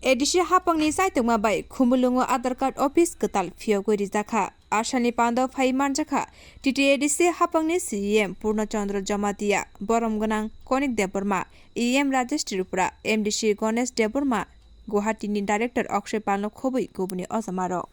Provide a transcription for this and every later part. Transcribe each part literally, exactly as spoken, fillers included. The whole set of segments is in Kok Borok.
A D C hapangni chaitokma bai Khumulwngo Aadhaar card office kwtal phiyogwi rijakha. Asalni pando phai manjakha T T A D C hapangni C E M Purna Chandra Jamatia, borom gwnang Konik Debbarma, E M Rajesh Tripura, M D C Ganesh Debbarma, Guwahati ni Director Akshay Pal no khobwi kubuni ojamarok.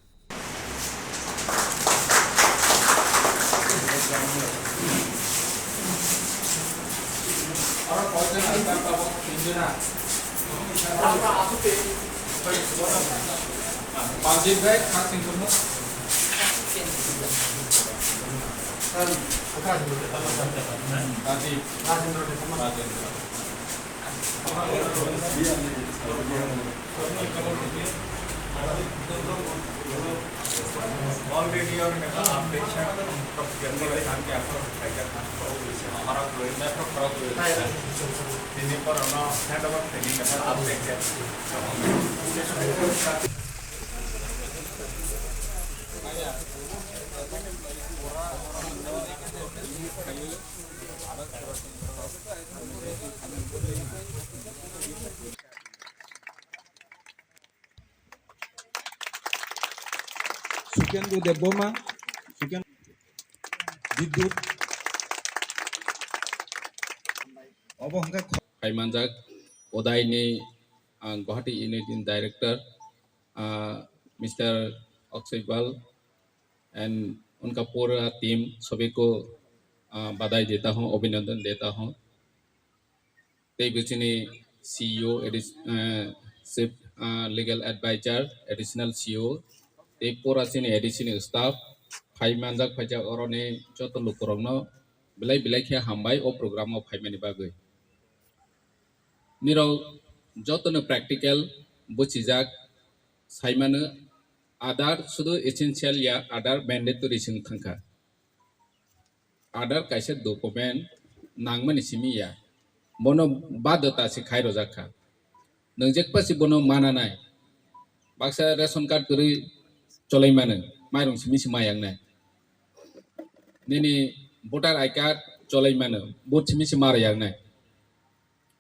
Already or mega update chat from general exam ke aphor khaijak kha. Khorok rwi se, khorok rwi, metro khorok rwi se. Tini porano hand over training kha update chat. Sukendra Debbarma, Suken Bidyut. Obo hwnkhe kho- Phaimanjak Udaini, ah, Guwahati Unit ni Director, ah, Mister Akshay Pal and unka pura team sabhi ko, ah, badai deta hoon, abhinandan deta hoon. Tei bo chini C E O, addi-, eh, Chief, ah, Legal Advisor, Additional C E O, tei pura chini A D C ni staff, phai manjak phaijak oroni joto lukurokno belai belai khe hambai o program o phaimani bagwi. Nirok jotono practical buchijak saimano, Aadhaar sudu essential ya, Aadhaar mandatory se wng thangkha. Aadhaar kaisa document nangmani simi ya. Bono badota se khai rojak kha. Nwng jekpa se bono mana nai. Baksa ration card kwrwi cholai mano, mairung simi se ma yang nai. Nini voter I card cholai mano, vote simi se ma rw yang nai.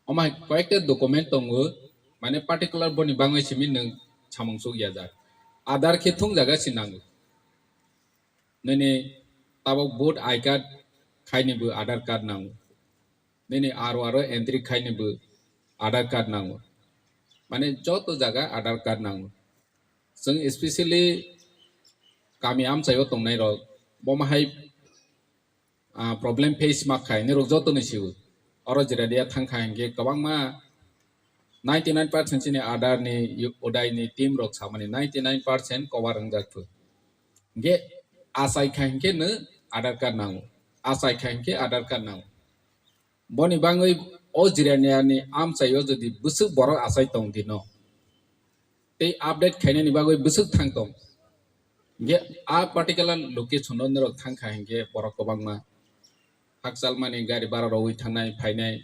Omo hai koyekta document tongo, mane particular boni bangwi simi nwng samung suk ya jak. Aadhaar khe thung jaga se nango. Nini tabok vote I card khaini bo Aadhaar card nango. Nini R O R o entry khaini bo Aadhaar card nango. Mane joto jaga Aadhaar card nango. Chwng especially kami amchaio tongnai rok, bomo hai, ah, problem face ma khai, nirok joto ni siwo. Oro jera dia thang kha hinkhe kwbangma ninety nine percent chini Aadhaar ni, Uday ni team rok samani ninety nine percent cover wngjak phu. Hinkhe achai kha hinkhe no Aadhaar card nango, achai kha hinkhe Aadhaar card nango. Boni bangwi o jirania ni amchaio jodi bwswk borok achai tong dino, tei update khainani bagwi bwswk thang tong. Hinkhe a particular location o norok thang kha hinkhe borok kwbangma hakchalmani gari bara rogwi thangnai phainai.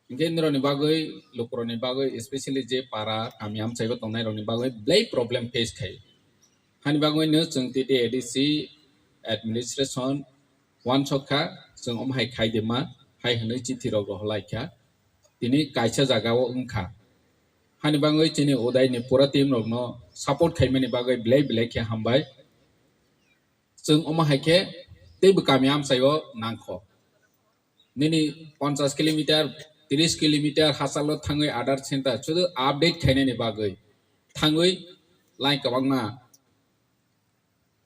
Hinkhe norokni bagwi, lukurokni bagwi, especially je para kami amchaibo tongnairokni bagwi belai problem face khai. Hani bagwino chwng T T A D C administration wansok kha, chwng omo hai khai de ma, hai hwnwi chithi rok rohorlai kha. Tini kaisa jaga o wng kha. Hani bagwi chini Uday ni pura team rokno support khaimani bagwi belai belai khe hambai. Chwng omo hai khe teibo kami amchaio nangkho. Nini ponchash kilometer, trish kilometer hachalo thangwi Aadhaar center sudu update khainani bagwi thangwi line kwbangma,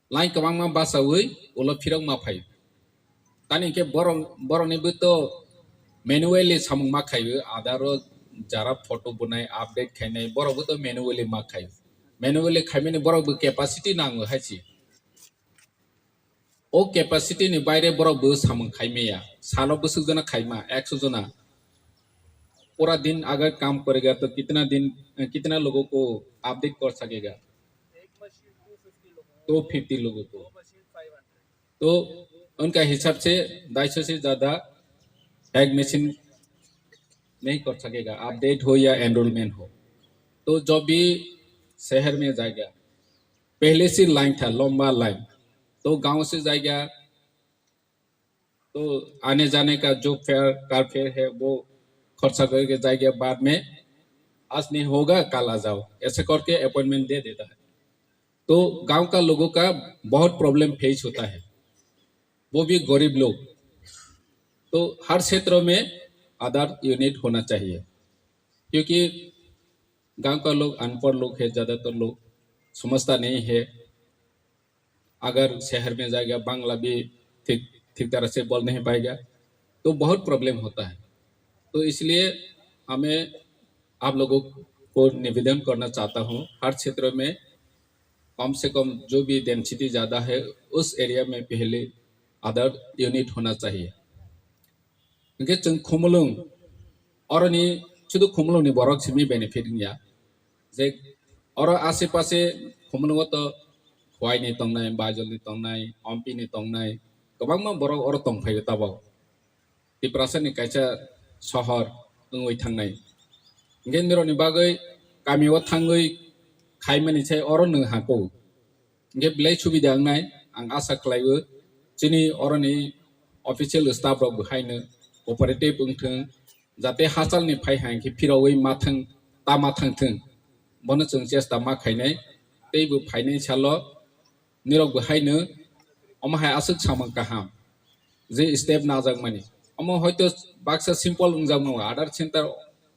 line kwbangma bachaui ulo phirok ma phai. Tani hinkhe borok, borokni bo to manually samung ma khaio, Aadhaar o jara photo bunai, update khainai, borok bo to manually ma khaio. Manually khaimani borok bo capacity nango hai se. O capacity ni baire borok bo samung khai maya. Salo bwswk jona khaima, ekso jona. Pura din agar kam karega to kitna din, eh, kitna logo ko update kar sakega? Two fifty logo ko. To unka hisab se dai so se jada ek machine nahi kar sakega, update ho ya enrollment ho. To jo bhi sheher mein jayega, pehle se line tha, lamba line. To gaon se jayega, to aane jaane ka jo fare, car fare hai, wo kharcha karke jayega baad mein. आज नहीं होगा, कल आ जाओ, ऐसे करके अपॉइंटमेंट दे देता है। तो गांव का लोगों का बहुत प्रॉब्लम फेस होता है, वो भी गरीब लोग। तो हर क्षेत्र में आधार यूनिट होना चाहिए, क्योंकि गांव का लोग अनपढ़ लोग है, ज़्यादातर लोग समझता नहीं है। अगर शहर में जाएगा, बांग्ला भी ठीक ठीक तरह से बोल नहीं पाएगा, तो बहुत प्रॉब्लम होता है। तो इसलिए हमें आप लोगों को निवेदन करना चाहता हूँ, हर क्षेत्र में कम से कम जो भी डेंसिटी ज़्यादा है, उस एरिया में पहले आधार यूनिट होना चाहिए। Hingke chwng Khumulwng, oroni sudu Khumulwngni borok simi benefit wngya. Je oro ashe pashe Khumulwngo to Khwaini tongnai, Baijolni tongnai, Ompini tongnai, kwbangma borok oro tongphaio tabok. Tiprasani kaisa sohor wngwi thangnai. Hingke nirokni bagwi kamio thangwi khaimani sai oro nwng hako. Hingke belai subida wngnai, ang asa khlaio, chini oroni official staff rok bo haino cooperative wngthwng, jate hachalni phai hai khe phirogwi ma thang, ta ma thangthwng, bono chwng chesta ma khainai. Tei bo phainai salo nirok bo haino omo hai aswk samung kaham, je step najakmani. Omo hoito baksa simple wngjakmano, Aadhaar center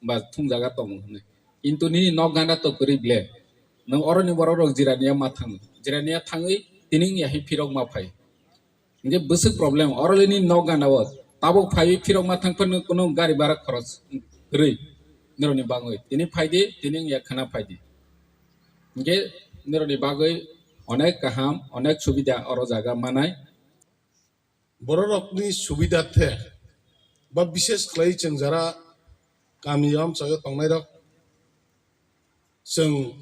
ba thungjaga tongo hwnwi. Kintu nini nok gana to kwrwi ble. Nwng oroni borok rok jirania ma thang, jirania thangwi tini wngya hai phirok ma phai. Hingke bwswk problem, oro le nini nok gana o tabuk phaiwi phirok ma thang phano kuno gari bara khoros kwrwi nirokni bagwi. Tini phaidi, tini wngya khana phaidi. Hingke nirokni bagwi onek kaham, onek subida oro jaga manai. Bororokni subida the ba bishes khlai chwng jara kami amchaio tongnairok, chwng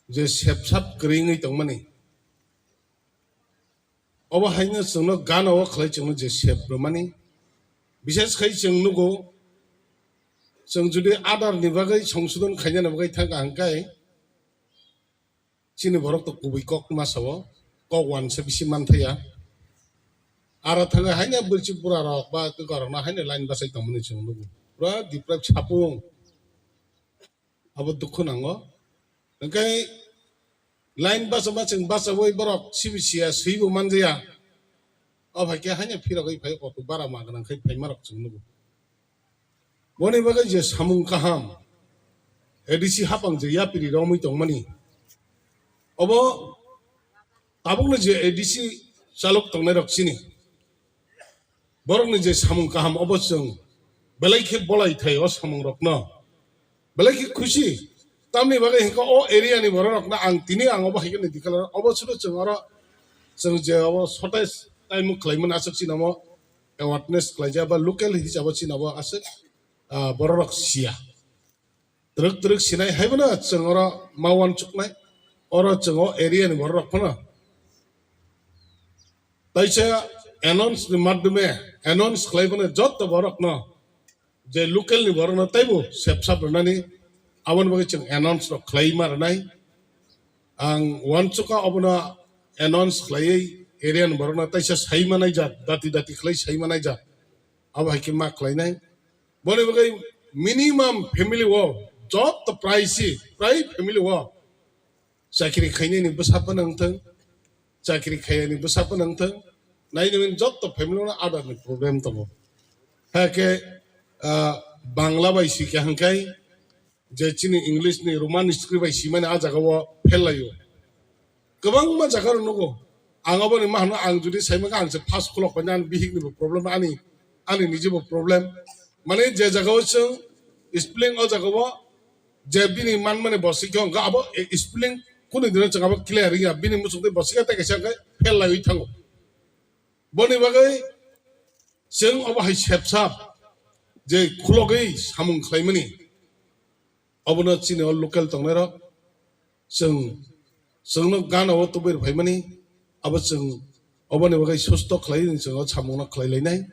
je sepsap kwrwi wngwi tongmani, obo haino chwngno gana o khlai chwngno je sep rwmani. Bishes khai chwng nugo, chwng jodi Aadhaar ni bagwi songsodon khainani bagwi thangkha hwnkhe, chini borok to kubui kok ma sao, kok uansa bisi manthaya. Aro thangwi haino bwrwi bura rok ba kwkar rokno haino line bachai tongmani chwng nugo. Pura deprive sapung. Abo dukhu nango. Hingke line bachama chwng bachaui borok sibi siya, swibo manjaya. O hai khe haino phirogwi phai auto bara ma gwnang khai phaima rok chwng nugo. Boni bagwi je samung kaham, A D C hapang je yapiri romwi tongmani, obo tabukno je A D C chalok tongnai rok chini, borokni je samung kaham obo chwng belai khe bolai thai o samung rokno, belai khe khusi. Tamni bagwi hwnkhe o area ni borok rokno ang tini ang obo hai khe nini dikhala obo sudo chwng oro chwng je obo shortage time khlai mani aswk chini omo awareness khlaijak ba local hisabo chini obo aswk, ah, borok rok siya. Twrwk twrwk sinai hai bono chwng oro ma uansuknai, oro chwng o area ni borok rok phano taisa announce ni madhyome announce khlai bono joto borok no je local ni borok no teibo sepsap rwnani aboni bagwi chwng announce rok khlai ma rwnai. Ang uansukha obono announce khlaiwi area ni borok no taisa sai manai jak, dati dati khlai sai manai jak, abo hai khe ma khlainai. Boni bagwi minimum family o joto prai si, prai family o chakri khainani bwsa phano wngthwng, chakri khaiyani bwsa phano wngthwng, nainani joto family o Aadhaar ni problem tongo. Hakhe, ah, Bangla bai si khe hwnkhe je chini English ni Roman script bai simani ah jaga o pherlaio. Kwbangma jaga rok nugo. Ang aboni ma hwno, ang jodi saimang kha, ang se first khulok paina, ani bihik ni bo problem, ani, ani niji bo problem. Mane je jaga o chwng spelling o jaga o je bini manmani bo sikhe hwnkha abo, e, spelling kunu dino chwng abo clear wngya, bini muchung tei bo sikhe tei kaisa hwnkhe fail laiwi thango. Boni bagwi chwng obo hai sepsap je khulogwi samung khlaimani. Obono chini o local tongnairok chwng, chwngno gana o tubui rw phaimani, abo chwng oboni bagwi susto khlaiwi chwng o samungno khlai lainai.